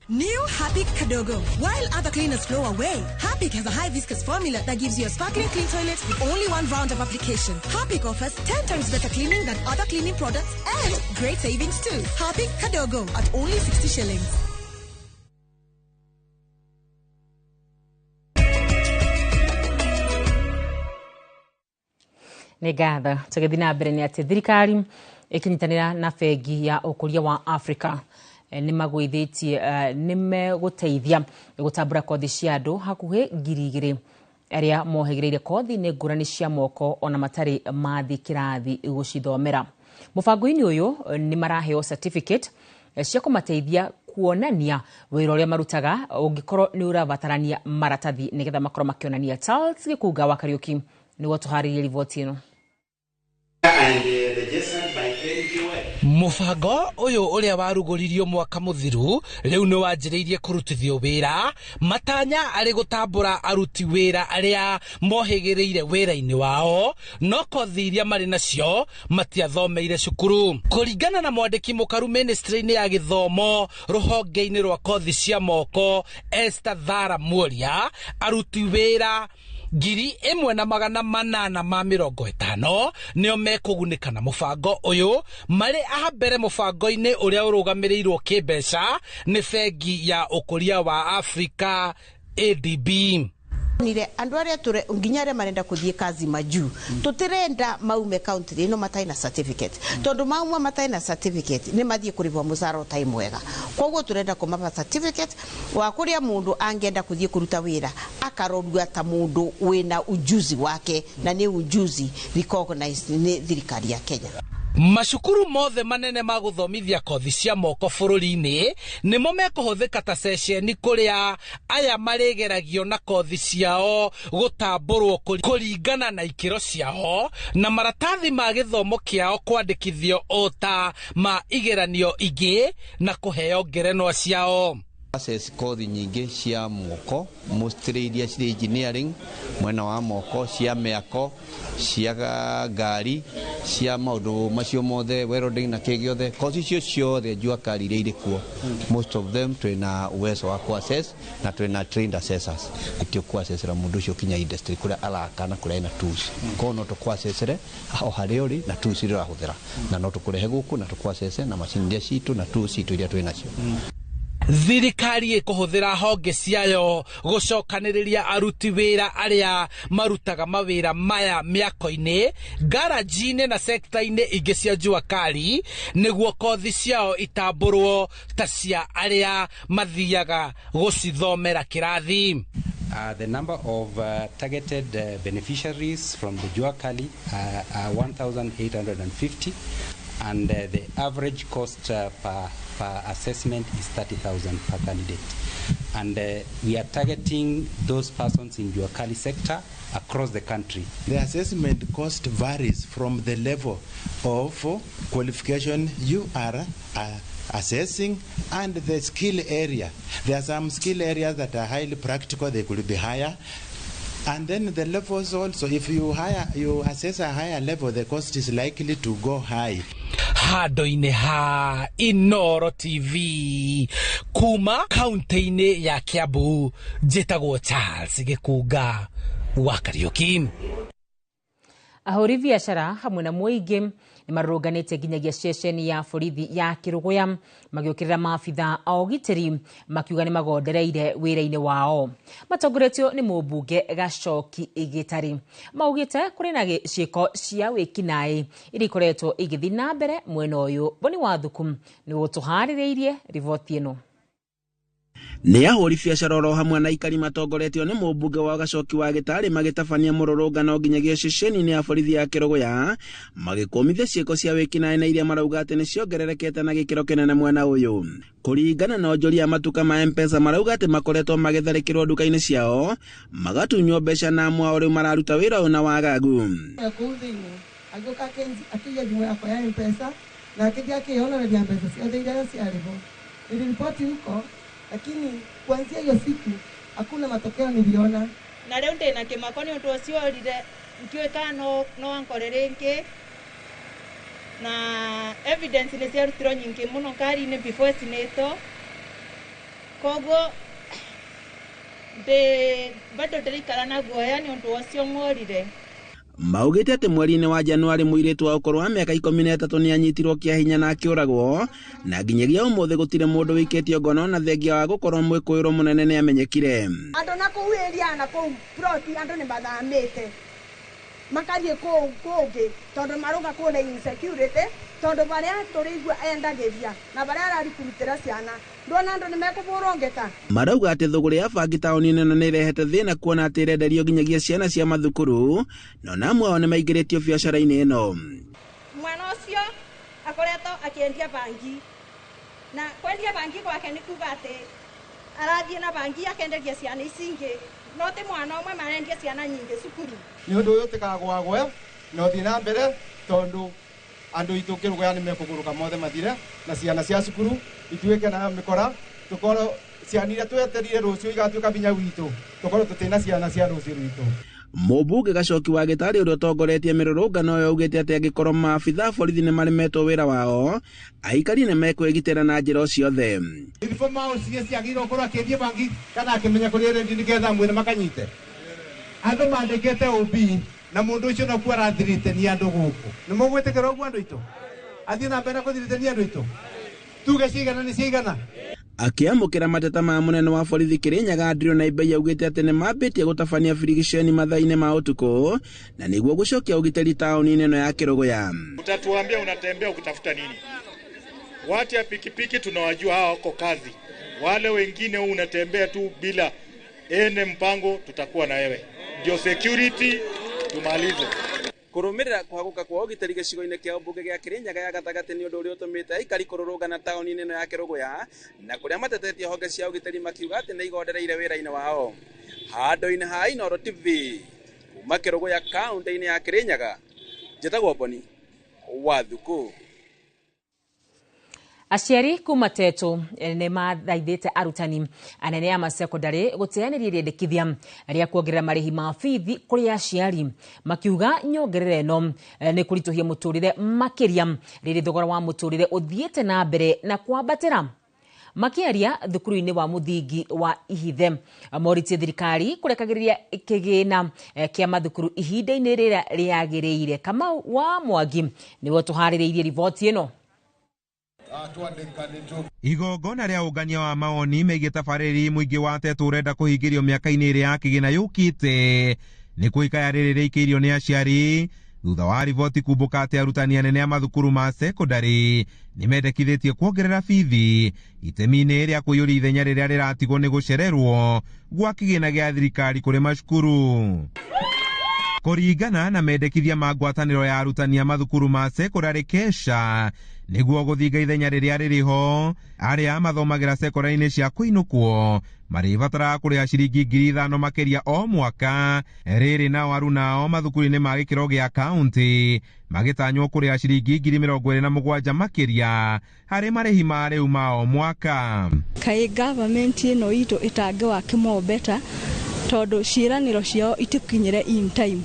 New Harpic Kadogo. While other cleaners flow away, Harpic has a high viscous formula that gives you a sparkling clean toilet with only one round of application. Harpic offers 10 times better cleaning than other cleaning products and great savings too. Harpic Kadogo at only 60 shillings. Nĩ ngatho. Tũgĩthiĩ na mbere nĩ atĩ thirikari ĩkĩnyitanĩra na bengi ya ũkũria wa Africa nĩ magũithĩtie nĩ megũteithia gũtambũra kothi cia andũ hakuhĩ 2,000 arĩa mohĩgĩrĩire kothi nĩ ngũrani cia moko ona matarĩ mathiĩ kĩrathi gũcithomera. Mũbango-inĩ ũyũ nĩ maraheo certificate cia kũmateithia kuonania wĩra ũrĩa marutaga ũngĩkorwo nĩ ũrabatarania maratathi nĩgetha makorwo makĩonania. Charles Gĩkunga wa Kariũki nĩguo tũharĩrie riboti ĩno. Mũbango ũyũ ũrĩa warugũririo mwaka mũthiru rĩu nĩ wanjĩrĩirie kũrutithio wĩra matanya arĩ gũtambũra aruti wĩra arĩa mohĩgĩrĩire wĩra-inĩ wao no kothi iria marĩ nacio matiathomeire cukuru. Kũringana na mwandĩki mũkaru ministry-inĩ ya gĩthomo rũhonge-inĩ rwa kothi cia moko Esther Thara Muoria, aruti wĩra 1850 nĩo mekũgunĩka na mũbango ũyũ marĩ a mbere mũbango-inĩ ũrĩa ũrũgamĩrĩirwo kĩmbeca nĩ bengi ya ũkũria wa Afrika ADB. Nire andu aria ture nginya aria marenda kuthie kazi majuu tutirenda maume county ino matai na certificate tondu mauma matai na certificate ni mathie kuribwa mucara utai mwega koguo turenda kumapa certificate wa kuria mundu angenda kuthie kuruta wira akarorua ta mundu wina ujuzi wake na ni ujuzi recognized ni thirikari ya Kenya. Macukuru mothe manene ma gũthomithia kothi cia moko bũrũri-inĩ nĩmo mekũhũthĩka ta ceceni kũrĩa aya marĩgeragio na kothi ciao gũtambũrwo kũringana na ikĩro ciao na maratathi ma gĩthomo kĩao kwandĩkithio o ta ma igeranio ingĩ na kũheo ngerenwa ciao. Access kothi nyingĩ cia moko, mostly iria cirĩ engineering mwena wa moko, cia mĩako, cia ngari, cia maũndũ macio mothe, welding na kĩ gĩothe. Kothi icio ciothe jua kali iria irĩ kuo, most of them twĩna uwezo wa ku assess na twĩna trained assessors. Tio ku assessera mũndũ ũcio kinya industry kũrĩa araka na kũrĩa ena tools. Koguo no tũkũ assessere o harĩa ũrĩ na tools iria ũrahũthĩra, na no tũkũrehe gũkũ na tũkũ assess na macini iria citũ na tools citũ iria twĩ nacio. Thirikari ĩkũhũthĩra honge ciayo gũcokanĩrĩria aruti wĩra arĩa marutaga mawĩra maya mĩako-inĩ, garaji-inĩ na sekta-inĩ ingĩ cia jua kali nĩguo kothi ciao itambũrwo ta cia arĩa mathiaga gũcithomera kĩrathi. The number of targeted beneficiaries from the Jua Kali are 1,850, and the average cost per assessment is 30,000 per candidate. And we are targeting those persons in Jua Kali sector across the country. The assessment cost varies from the level of qualification you are assessing and the skill area. There are some skill areas that are highly practical, they could be higher. And then the levels also, if you assess a higher level, the cost is likely to go high. Handũ-inĩ ha Inooro TV kuma kaunti-inĩ ya Kiambu, njĩtagwo Charles Gĩkunga wa Kariuki. Ahũri biacara hamwe na mũingĩ nĩ marũrũnganĩte nginyagia ceceni ya borithi ya Kĩrũgũya magĩũkĩrĩra maabitha a ũgitĩri makiuga nĩ magondereire wĩra-inĩ wao. Matongoretio nĩ mũmbunge Gacoki Gĩtarĩ. Maugĩte kũrĩ na ciĩko cia wĩkinaĩ iria ikoretwo igĩthiĩ na mbere mwena ũyũ. Boni Wathuku nĩ ũtũharĩrĩirie riboti ĩno. Nĩ ahũri biacara oro hamwe na aikari matongoretio nĩ mũmbunge wa Gacoki wa Gĩtarĩ magĩtabania mũrũrũngano nginyagia ceceni-inĩ ya borithi ya Kĩrũgũya magĩkũmithia ciĩko cia wĩkinaĩ na iria marauga atĩ nĩ ciongererekete na gĩkĩro kĩnene mwena ũyũ. Kũringana na onjoria a matuka ma M-Pesa marauga atĩ makoretwo magĩtharĩkĩrwo nduka-inĩ ciao magatunywo mbeca na amwe ao rĩu mararuta wĩra ũyũ na wagagu. Kũu thĩinĩ agĩũka akĩiya thimũ yakwa ya M-Pesa na akĩthiĩ akĩyonoreria mbeca ciothe iria ciarĩ ho. Niliripoti huko, lakini kuanzia hiyo siku hakuna matokeo niliona. Na rĩu ndĩna kĩmako nĩ ũndũ ũcio orire ndiũĩ kana no ankore rĩngĩ, na evidence nĩ ciarutirwo nyingĩ mũno ngari-inĩ before ĩcinĩtwo, koguo bado ndĩraikara na guoya nĩ ũndũ ũcio ng'orire. Maugĩte atĩ mweri-inĩ wa Januari mũirĩtu wa ũkũrũ wa mĩaka 13 nĩ anyitirwo kĩa hinya na akĩũragwo, na nginyagia ũmũthĩ gũtirĩ mũndũ wĩikĩtio ngono na thengia wa gũkorwo mwĩkũĩrwo mũnene nĩ amenyekire. Andũ na kũu area na kũu ploti andũ nĩ mathamĩte makathiĩ kũu kũngĩ tondũ marauga kũu nĩ insecurity, tondũ barĩa tũrĩigua endagĩria na barĩa ararikurutĩra ciana ndona andũ nĩ mekũbũrwo ngeta. Marauga atĩ thũgũrĩ ya bangi taũni-inĩ ĩno nĩ ĩrehete thĩna kuona atĩ ĩrenderio nginyagia ciana cia mathukuru, no na amwe ao nĩ maingĩrĩtio biacara-inĩ ĩno. Mwana ũcio akoretwo akĩendia bangi, na kwendia bangi gwake nĩ kuga atĩ arathiĩ na bangi akenderia ciana ici ingĩ, no ti mwana ũmwe marendia ciana nyingĩ cukuru. Nĩ ũndũ ũyũ tĩkagwagwe na ũthiĩ na mbere tondũ andũ aitũ Kĩrũgũya nĩ mekũgũrũka mothe mathire na ciana cia cukuru ituĩke na mĩkora, tũkorwo ciana iria tweterire rũciũ igatuĩka binya witũ, tũkorwo tũtĩna ciana cia rũciũ rwitũ. Mũmbunge Gacoki wa Gĩtarĩ ũrĩa ũtongoretie mĩrũrũngano ĩyo augĩte atĩ angĩkorwo maabitha a borithi nĩ maremetwo wĩra wao, aikari nĩ mekwĩgitĩra na njĩra o ciothe. Informa ũcio ciagĩrĩirwo gũkorwo akĩendia bangi kana akĩmenya kũrĩa ĩrendio nĩgetha mwene makanyite. Andũ mandĩkĩte OB na mũndũ ũcio no kuo arathirĩtenia andũ gũkũ. Nĩ mũgwĩtĩkĩra ũguo andũ aitũ? Athiĩ na mbere na kũthirĩtenia andũ aitũ? Tuge cigana nĩ cigana? Akĩamũkĩra mateta ma mũnene wa borithi Kĩrĩnyaga Andrew Naibei augĩte atĩ nĩ mambĩtie gũtabania birigiceni mathaa-inĩ ma ũtukũ na nĩguo gũcokia ũgitĩri taũni-inĩ ĩno ya Kĩrũgũya. Utatuambia unatembea ukitafuta nini? Watu ya pikipiki tunawajua hawa wako kazi. Wale wengine unatembea tu bila ene mpango, tutakuwa na wewe. Ndio security tumalize. Kũrũmĩrĩra kũhagũka kwa ũgitĩri gĩcigo-inĩ kĩa ũmbunge gĩa Kĩrĩnyaga ya gatagatĩ nĩ ũndũ ũrĩa ũtũmĩte aikari kũrũrũngana taũni-inĩ ĩno ya Kĩrũgũya na kũrĩa matetetie honge cia ũgitĩri makiuga atĩ nĩ igondereire wĩra-inĩ wao. Handũ-inĩ ha Inooro TV kuma Kĩrũgũya kaũntĩ-inĩ ya Kĩrĩnyaga, njĩtagwo Boni wa Thukũ. Aciari kuma Tetu nĩ mathaithĩte arutani anene a masekondari gũteanĩria rĩendekithia rĩa kuongerera marĩhi ma bithi kũrĩ aciari, makiuga nyongerera ĩno nĩ kũritũhia mũtũrĩre makĩria rĩrĩ thogora wa mũtũrĩre ũthiĩte na mbere na kwambatĩra. Makiaria thukuru-inĩ wa mũthingi wa Ihithe, moritie thirikari kũrekagĩrĩria kĩgĩna kĩa mathukuru ihinda-inĩ rĩrĩa rĩagĩrĩire. Kamau wa Mwangi nĩwe ũtũharĩrĩirie riboti ĩno. Igongona rĩa ũngania wa mawoni megiĩ tabarĩri mũingĩ wa Tetu ũrenda kũhingĩrio mĩaka-inĩ ĩrĩa ya kĩgĩna yũkĩte nĩ kũikaya rĩrĩ rĩikĩirio nĩ aciari thutha wa riboti kumbũka atĩ arutani anene a mathukuru ma sekondari nĩ mendekithĩtie kuongerera bithi itemi-inĩ rĩa kũiyũria ithenya rĩrĩa rĩratigwo nĩ gũcererwo gwa kĩgĩna gĩa thirikari kũrĩ macukuru. Kũringana na mendekithia ma ngwatanĩro ya arutani a mathukuru ma sekondari KESHA nĩguo gũthinga ithenya rĩrĩa rĩrĩ ho, arĩa mathomagĩra sekondari-inĩ cia kũinũkwo marĩbataraga kũrĩha ciringi 5,000 makĩria o mwaka, rĩrĩ nao arunao mathukuru-inĩ ma gĩkĩro gĩa kaũntĩ magĩtanywo kũrĩha ciringi 27,000 makĩria harĩ marĩhi ma rĩu ma o mwaka. Kaĩ government ĩno itũ ĩtangĩwa kĩmombeta tondũ ciĩranĩro ciao itikinyire in time.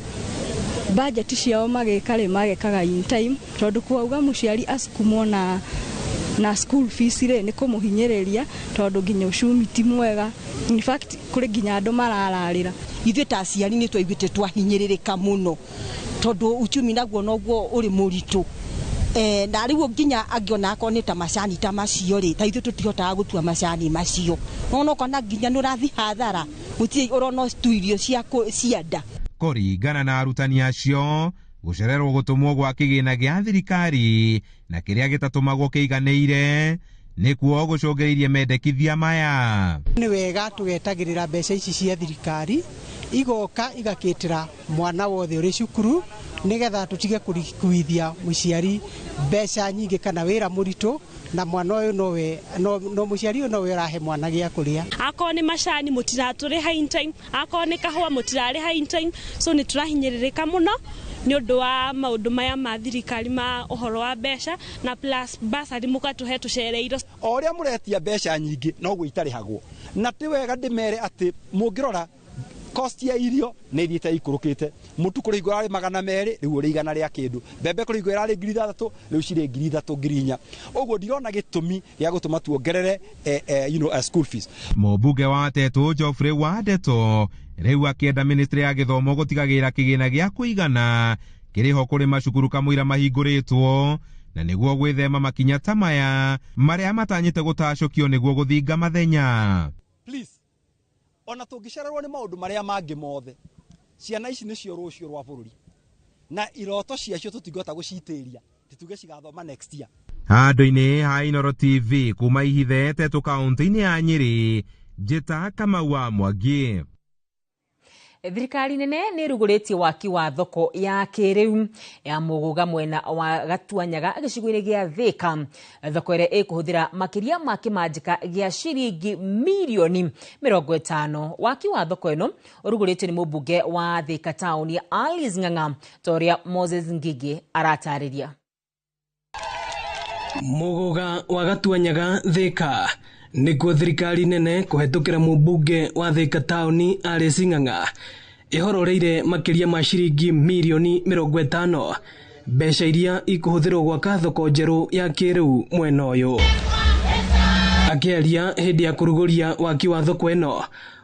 Budget ciao magĩka rĩ magĩkaga in time tondũ kwauga mũciari asukumwo na school fees rĩ nĩ kũmũhinyĩrĩria tondũ nginya ũcumi ti mwega. In fact kũrĩ nginya andũ marararĩra. Ithuĩ ta aciari nĩ twaiguĩte twahinyĩrĩrĩka mũno tondũ uchumi naguo noguo ũrĩ mũritũ. Na rĩu nginya angĩona akorwo nĩ ta macani ta macio rĩ, ta ithuĩ tũtihotaga gũtua macani macio. No ũkona nginya nĩ ũrathiĩ hathara, gũtirĩ ũrona tu irio cia nda. Kũringana na arutani acio, gũcererwo gũtũmwo gwa kĩgĩna gĩa thirikari na kĩrĩa gĩtatũmagwo kĩiganĩire nĩkuo gũcũngĩrĩirie mendekithia maya. Nĩ wega tũgetagĩrĩra mbeca ici cia thirikari igoka igakĩtĩra mwana wothe ũrĩ cukuru nĩgetha tũtige kũrikuithia mũciari mbeca nyingĩ kana wĩra mũritũ, na mwana ũyũ nowe no mũciari ũyũ nowe ũrahe mwana gĩa kũrĩa. Akorwo nĩ macani mũtiratũrĩha in time, akorwo nĩ kahũa mũtirarĩha in time, so nĩ tũrahinyĩrĩrĩka mũno nĩ ũndũ wa maũndũ maya ma thirikari ma ũhoro wa mbeca na plus bursary mũgatũhe tũcereirwo. O ũrĩa mũretia mbeca nyingĩ noguo itarĩhagwo, na ti wega ndĩmere atĩ mũngĩrora cost ya irio nĩ ithiĩte ikũrũkĩte. Mũtu kũrĩ hingo ĩrarĩ 200 rĩu ũrĩ 100 rĩa kĩndũ, mbembe kũrĩ hingo ĩrarĩ 3,000 rĩu cirĩ 3,000 4,000. Ũguo ndirona gĩtũmi gĩa gũtũma tuongerere school fees. Mũmbunge wa Tetu Geoffrey Wandeto rĩu akĩenda ministry ya gĩthomo gũtigagĩrĩra kĩgĩna gĩa kũigana kĩrĩ ho kũrĩ macukuru kamũira mahingũrĩtwo na nĩguo gwĩthema makinya ta maya marĩa matanyĩte gũtacũkio nĩguo gũthinga mathenya. Please, ona tũngĩcererwo nĩ maũndũ marĩa mangĩ mothe, ciana ici nĩcio rũciũ rwa bũrũri na iroto ciacio tũtingĩhota gũcitĩria tituge cigathoma next year. Handũ-inĩ ha Inooro TV kuma Ihithe Tetu kaũntĩ-inĩ ya Nyĩrĩ, njĩta Kamau wa Mwangi. Thirikari nene nĩ ĩrugũrĩtie waki wa thoko ya kĩrĩu ya Mũgũga mwena wa Gatuanyaga gĩcigo-inĩ gĩa Thĩka. Thoko ĩrĩa ĩkũhũthĩra makĩria ma kĩmanjĩka gĩa ciringi mirioni 50. Waki wa thoko ĩno ũrugũrĩtio nĩ mũmbunge wa Thĩka taũni Alice Ng'ang'a ta ũrĩa Moses Ngigi aratarĩria. Mũgũga wa Gatuanyaga Thĩka nĩkuo thirikari nene kũhetũkĩra mũmbunge wa Thĩka taũni Alice Ng'ang'a ĩhororeire makĩria ma ciringi mirioni 50 mbeca iria ikũhũthĩrwo gwaka thoko njerũ ya kĩrĩu mwena ũyũ. Akĩaria hĩndĩ ya kũrugũria waki wa thoko ĩno,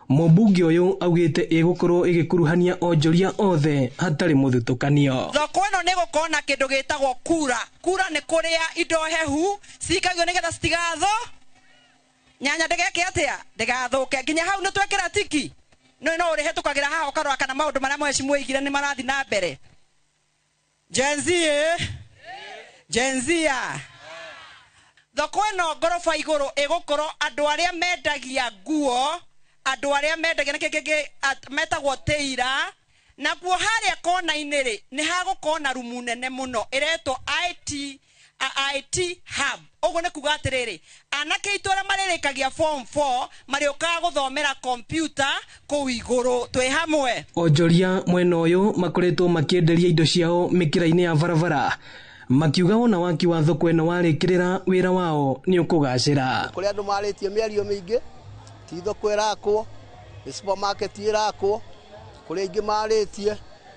mũmbunge ũyũ augĩte ĩgũkorwo ĩgĩkuruhania onjoria othe hatarĩ mũthutũkanio. Thoko ĩno nĩ gũkorwo na kĩndũ gĩtagwo kura. Kura nĩ kũrĩa indo hehu cikagio nĩgetha citigatho nyanya ndĩgeke atĩa ndĩgathũke. Nginya hau nĩ twekĩra tiki no ũrĩhetũkagĩra haha ũkarora kana maũndũ marĩa mheshimiwa oigire nĩ marathiĩ na mbere. Gen Z, Gen Z ya thoko ĩno ngoroba igũrũ ĩgũkorwo andũ arĩa mendagia nguo, andũ arĩa mendagia na kĩngĩ metagwo teira, Nakuo harĩa kona-inĩ rĩ nĩ hagũkorwo na rumu nene mũno ĩretwo IT hub. Ũguo nĩ kuga atĩrĩrĩ, anake aitũ arĩa marĩrĩkagia form 4 marĩũkaga gũthomera kompiuta kũu igũrũ. Twĩ hamwe. Onjoria mwena ũyũ makoretwo makĩenderia indo ciao mĩkĩra-inĩ ya barabara, makiuga ona waki wa thoko ĩno warĩkĩrĩra wĩra wao nĩ ũkũgacĩra. Kũrĩ andũ marĩtie mĩario mĩingĩ, ti thoko ĩrakwo, nĩ supermarket ĩrakwo, kũrĩ aingĩ marĩtie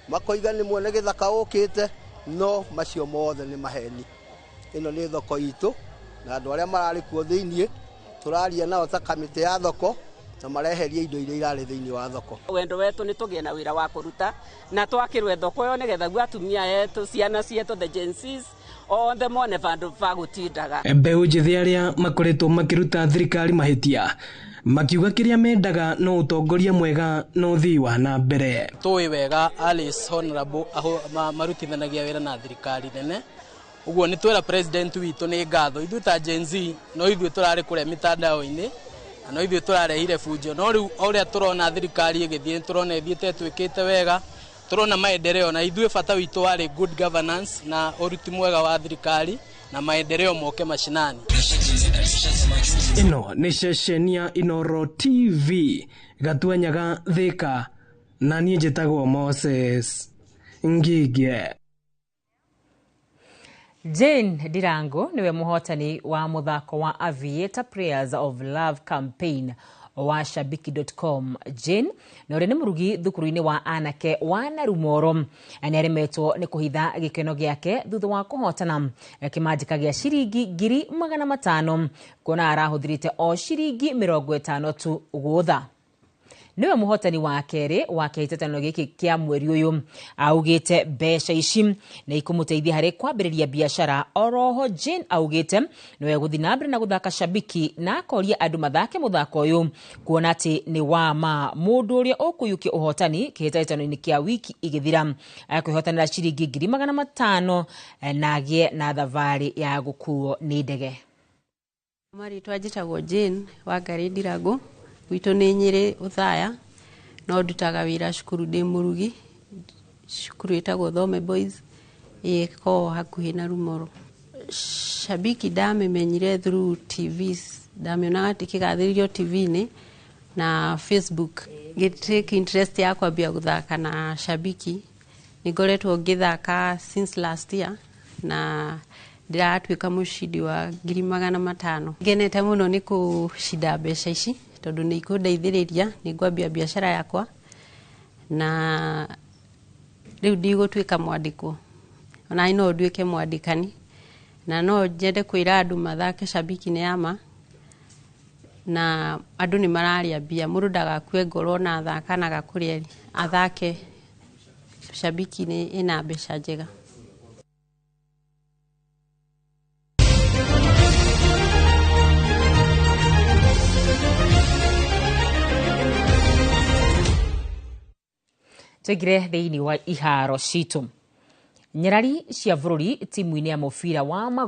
makoiga nĩ mwene gĩthaka ũkĩte, no macio mothe nĩ maheni. Ĩno nĩ thoko itũ na andũ arĩa mararĩ kuo thĩiniĩ tũraria nao ta kamĩtĩ ya thoko na mareheria indo iria irarĩ thĩiniĩ wa thoko. Wendo wetu nĩ tũgĩe na wĩra wa kũruta na twakĩrwe thoko ĩyo nĩgetha guo atumia etũ, ciana cietũ, the Gen Zs othe mone vandũ va gũtindaga. Mbeũ njĩthĩ arĩa makoretwo makĩruta thirikari mahĩtia makiuga kĩrĩa mendaga no ũtongoria mwega na ũthii wa na mbere. Tũĩ wega Alice Honorable marutithanagia wĩra na thirikari nene. Ũguo nĩ twĩra president witũ nĩ ngatho. Ithuĩ ta Gen Z no ithuĩ tũrarĩ kũrĩa mitandao-inĩ na no ithuĩ tũrarehire bunjo, no rĩu o ũrĩa tũrona thirikari ĩgĩthiĩ tũrona ĩthiĩte ĩtuĩkĩte wega, tũrona maendeleo, na ithuĩ bata witũ warĩ good governance na ũruti mwega wa thirikari na maendeleo moke mashinani. Ĩno nĩ ceceni ya Inooro TV Gatuanyaga Thika, na niĩ njĩtagwo Moses Ngige. Jane Ndirango niwe muhotani wa muthako wa Aviator Prayers of Love campaign wa shabiki.com. Jane na ũrĩa nĩ mũrugi thukuru-inĩ wa anake wa Narumoro nĩ aremetwo nĩ kũhitha gĩkeno gĩake thutha wa kũhotana kĩmanjĩka gĩa ciringi 500,000 kuona arahũthĩrĩte o ciringi 50 tu gũtha. Niwe muhotani wa kerĩ wa kĩhĩtahĩtano gĩkĩ kĩa mweri ũyũ. Augĩte mbeca ici nĩ ikũmũteithia harĩ kwambĩrĩria biacara. Oroho Jane augĩte nĩwe gũthiĩ na mbere na gũthaka Shabiki na akoria andũ mathake mũthako ũyũ kuona atĩ nĩ wa ma. Mũndũ ũrĩa ũkũiyũkia ũhotani kĩhĩtahĩtano-inĩ kĩa wiki ĩgĩthira akwĩhotanĩra ciringi 500,000 na agĩe na thabarĩ ya gũkuo nĩ ndege. Marĩtwa njĩtagwo Jane Wangari Ndirango, gwitũ nĩ Nyĩrĩ Ũthaya, no ndutaga wĩra cukuru ndĩ mũrugi, cukuru ĩtagwo Thome Boys ĩkoragwo hakuhĩ na Rumoro. Shabiki ndamĩmenyire through TVs, ndamĩonaga ĩkĩgathĩrĩrio TV-inĩ na Facebook. Ngĩtake interest ya kwambia gũthaka na Shabiki, nĩ ngoretwo ngĩthaka since last year na ndĩratuĩka mũcindi wa 500,000. Ngenete mũno nĩ kũcinda mbeca ici tondũ nĩ ikũndeithĩrĩria, nĩ ngwambia biacara yakwa na rĩu ndigũtuĩka mwandĩkwo, ona no nduĩke mwandĩkani, na no nyende kwĩra andũ mathake Shabiki nĩ ya ma, na andũ nĩ mararĩa mbia, mũndũ ndagakue ngoro na athaka na gakũrĩa, athake Shabiki nĩ ĩna mbeca njega. Tũingĩre thĩinĩ wa iharo citũ. Nyarari cia bũrũri timu-inĩ ya mũbira wa magũrũ